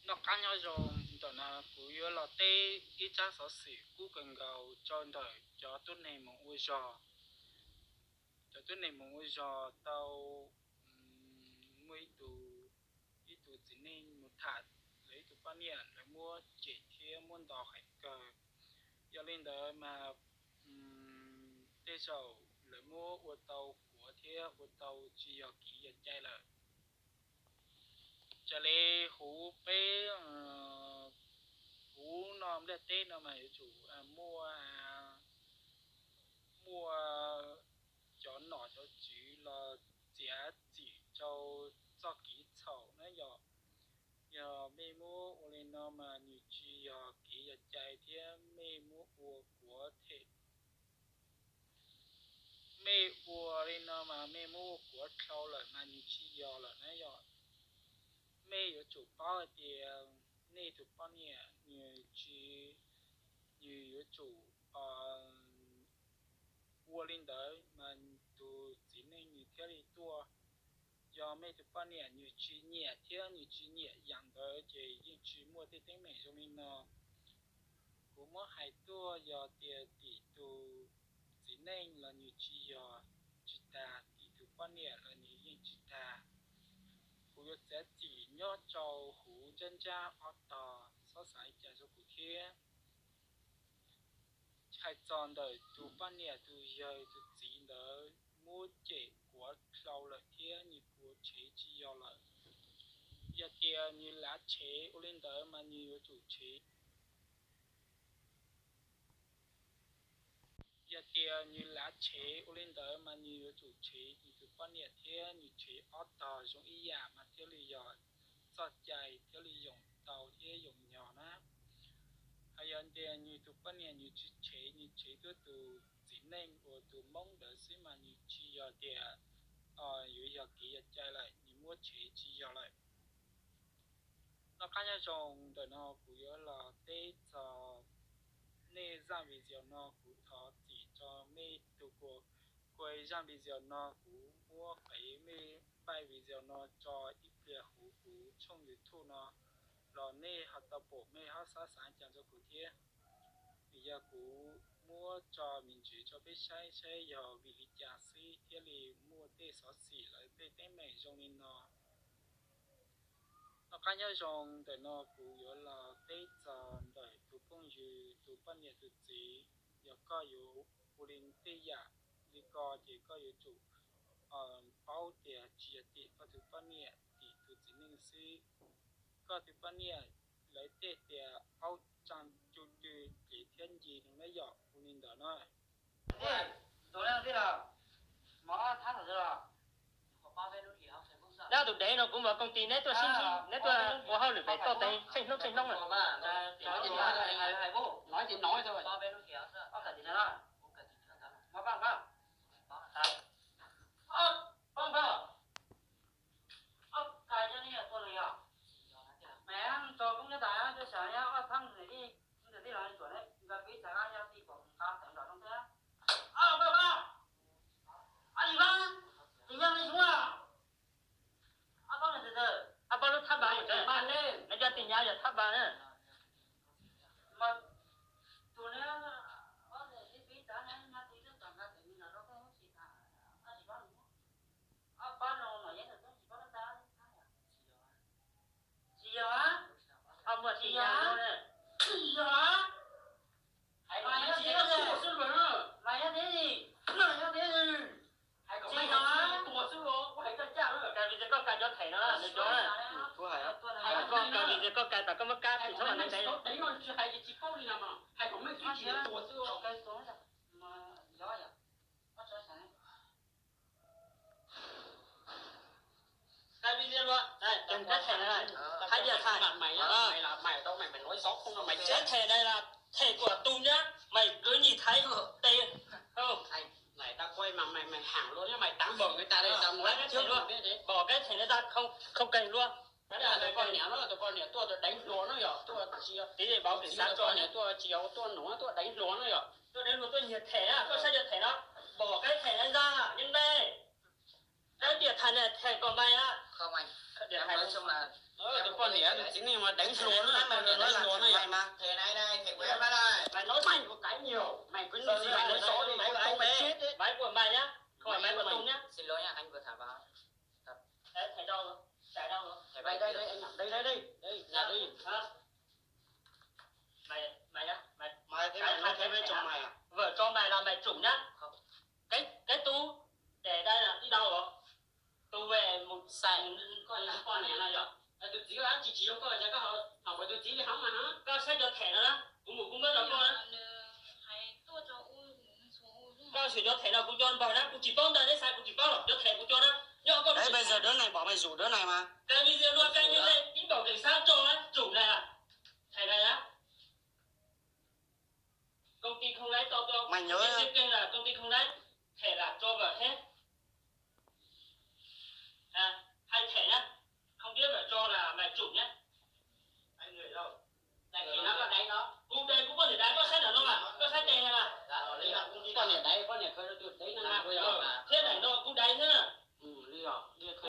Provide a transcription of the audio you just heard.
Noj qab nyob zoo, ntawm no kuv yuav los teb ib tsab xov xwm kub kawg nkaus rau ntawm cov tuab neeg Hmoob ua zog. Cov tuab neeg Hmoob ua zog tau muaj ib tug, ib tug txiv neej mus tham lawv ib tug poj niam, lawv muab cem thiab muab ntaus heev kawg. Yog li ntawd mas tej zaum lawv muab ua tau kuav thiab ua tau tsis yog kev yog cai lawm. Raws li huv peb, huv no ntiaj teb no mas yuav tsum muaj, muaj cov nom cov tswv los txiav txim rau txoj kev txhaum na yom. Yog mej muab ua li no mas nws tsis yog kev yog cai thiab mej muab ua kuav them. Mej ua li no mas mej muab ua kuav dlhau lawm mas nws tsis yog lawm na yom. Mej yuav tsum paub hais tias nej tus poj niam nws tsis, nws yuav tsum ua li ntawd mas tus txiv neej nws thiaj li tuaj. Yog mej tus poj niam nws tsis nyiam thiab nws tsis nyiam yam ntawd ces yeej tsis muaj tej teeb meem zoo li no. Kuv muab hais tuaj, yog tias tim tus txiv neej los nws tsis yog tsis tag, tim tus poj niam los nws yeej tsis tag. Kuv yuav txiav txim nyob rau huv ntsab ntsab ob tog, txhob xav li cas rau kuv thiab. Hais txog ntawm tus poj niam tus yawg tus txiv ntawd muab cem kuav dlhau lawm thiab nws kuav tshev tsis yog lawm. Yog tias nws lav tshev ua li ntawd mas nws yuav tsum tshev. Yog tias nws lav tshev ua li ntawd mas nws yuav tsum tshev nws tus poj niam thiab nws tshev ob tog zoo ib yam mas thiaj li yog txoj cai thiaj li yoom tau thiab yoom nyog na. Hos yog tias nws tus poj niam nws tsis tshev, nws tshev tuaj tus txiv neej uas tus Hmoob ntawd xwb mas nws tsis yog tias yuav yog kev yog cai lawm, nws muab tshev tsis yog lawm. Noj qab nyob zoo, ntawm no kuv yuav los teb txog nej zaj video no, kuv thov txim rau mej tus kuas kuas zaj video no kuv muab qev mej npaj video no tso ib pliag huv kuv tshooj YouTube no los nej ho tau pom mej ho xav xav cas rau kuv thiab. Vim yog kuv muab tso me ntsis rau peb saib saib yog vim li cas xwb thiaj li muaj tej xov xwm lawv tej teeb meem zoo li no. Noj qab nyob zoo, ntawm no kuv yuav los teb txog ntawm tus phooj ywg tus poj niam tus txiv, yog koj yuav ua li tej yam li ko ces koj yuav tsum paub tias tsis yog tim koj tus poj niam, tim tus txiv neej xwb. Koj tus poj niam lawv tej tias aub tsaa cu tw kev thiab ncig no na yom, ua li ntawd na. Dab tus dev no kuv mas koom tis neb tuaj sib ntsib, neb tuaj ua hauj lwm pem toj teev tsheej hnub tsheej hnub na. Ab pab lub thab npas, nws cov tis nyab yog thab npas na. Tsis yog, muaj tis nyab, tsis yog. Mas yog tias, mas yog tias, mas yog tias, tsis yog. Koj video koj kais cov them no, nws cov, koj kais video koj kais tas koj muab kab tim txhob mam ntev ntev. Kais video, kais them, hais tias them, kais them no los them kuas tus nyab mày cứ nhìn thấy đây. Mày ta quay mà mày mày hẳn luôn nhá, mày đáng bờn người ta đây, tao nói trước luôn. Bỏ cái thẻ này ra, không, không cần luôn. Tụi con niệm nó là tụi con niệm tuaj, tuaj đánh lùa nó rồi, tuaj chỉ, tí thì báo cảnh sát cho, tuaj chỉ tuaj nổ, tuaj đánh lùa nó rồi. Tôi đánh lùa, tôi nhiệt thẻ á, tôi sẽ nhiệt thẻ đó. Bỏ cái thẻ này ra, nhưng đây, cái tiệt thằng này thẻ của mày á. Tus poj niam tus txiv neej mas deev hluas na, deev hluas na yom. Mày nói mày có cái nhiều, mày cứ nói gì mày nói xấu đi, mày nói mày chết đấy. Máy của mày nhá, không phải máy của Tùng nhá. Xin lỗi nha, anh vừa thả vào. Đấy, thẻ đâu rồi? Thẻ đâu rồi? Thẻ đây, đây, đây, anh ạ. Đây, đây, đây. Đây, là đây. Hả? Mày, mày nhá, mày. Mày thế mày nói thế với chồng mày à? Vợ chồng mày là mày chủ nhá. Cái, cái tú để đây là đi đâu rồi? Tôi về một sàn coi là con này là giờ. Tôi chỉ có chỉ chỉ cho con cho con học học với tôi chỉ đi học mà hả? Con sẽ cho thẻ nó đó. Cũng một cũng mới cho con đó. Con sẽ cho thẻ nào cũng cho vào đó, cũng chỉ có đây đấy sai cũng chỉ có rồi, cho thẻ cũng cho đó. Nhớ con. Đấy, bây giờ đứa này bảo mày rủ đứa này mà. Cái video luôn cái như này, chính bảo cảnh sát cho đấy, chủ này à. Thẻ này á. Công ty không lấy cho tôi. Mày nhớ. Cái kia là công ty không lấy. Thẻ là cho vào hết. À, hai thẻ nhá. Không biết là cho là mày chủ nhá. Hai người đâu? Tại vì nó có đáy đó. Cũng đây cũng có thể đáy, có sẵn ở đâu mà. Có sẵn đây hay là? Dạ, ở đây là công ty. Con này đáy, con này khơi nó tuyệt đấy nó. Làm cái gì mà. Thế này nó cũng đáy thế à?